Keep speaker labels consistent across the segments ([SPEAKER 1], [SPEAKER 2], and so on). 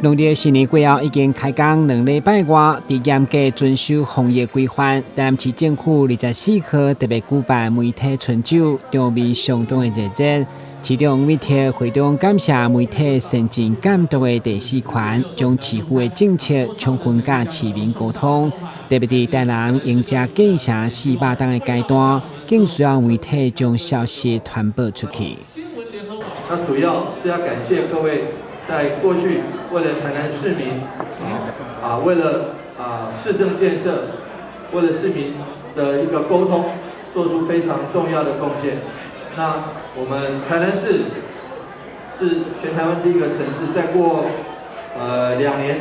[SPEAKER 1] 農曆新年過後已經開工2禮拜外，佇嚴格遵守防疫規範，台南市政府24號特別舉辦媒體春酒，場面相當的熱熱。市長吳為鐵會中感謝媒體先進監督的第四權，將市府的政策充分佮市民溝通。特別佇台南迎接建城400冬的階段，更需要媒體將消息傳播出去。
[SPEAKER 2] 那主要是要感謝各位在過去為了台南市民啊，為了市政建設，為了市民的一個溝通，做出非常重要的貢獻。那我們台南市是全台灣第一個城市，再過2年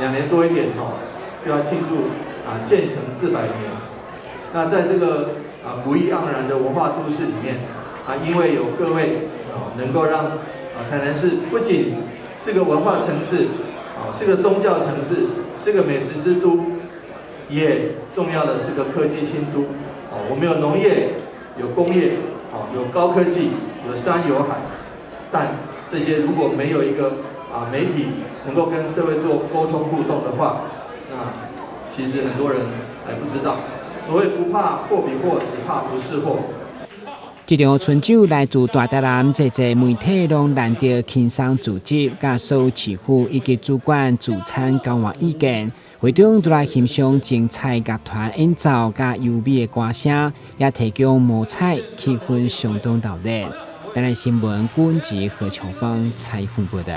[SPEAKER 2] ，2年多一點哦，就要慶祝建成400年。那在這個古意盎然的文化都市裡面啊，因為有各位能夠讓台南市不僅是個文化城市，是個宗教城市，是個美食之都，也重要的是個科技新都。哦，我們有農業，有工業。有高科技，有山有海，但這些如果沒有一個媒體能夠跟社會做溝通互動的話，那其實很多人還不知道。所謂不怕貨比貨，只怕不識貨。
[SPEAKER 1] 這場春酒來自大台南濟濟媒體攏難得輕鬆組織，佮所有市府以及主管聚餐交換意見。會中除來欣賞精彩樂團演奏佮優美的歌聲，也提供摸彩，氣氛相當熱鬧。台南新聞郭文吉何喬芳採訪報道。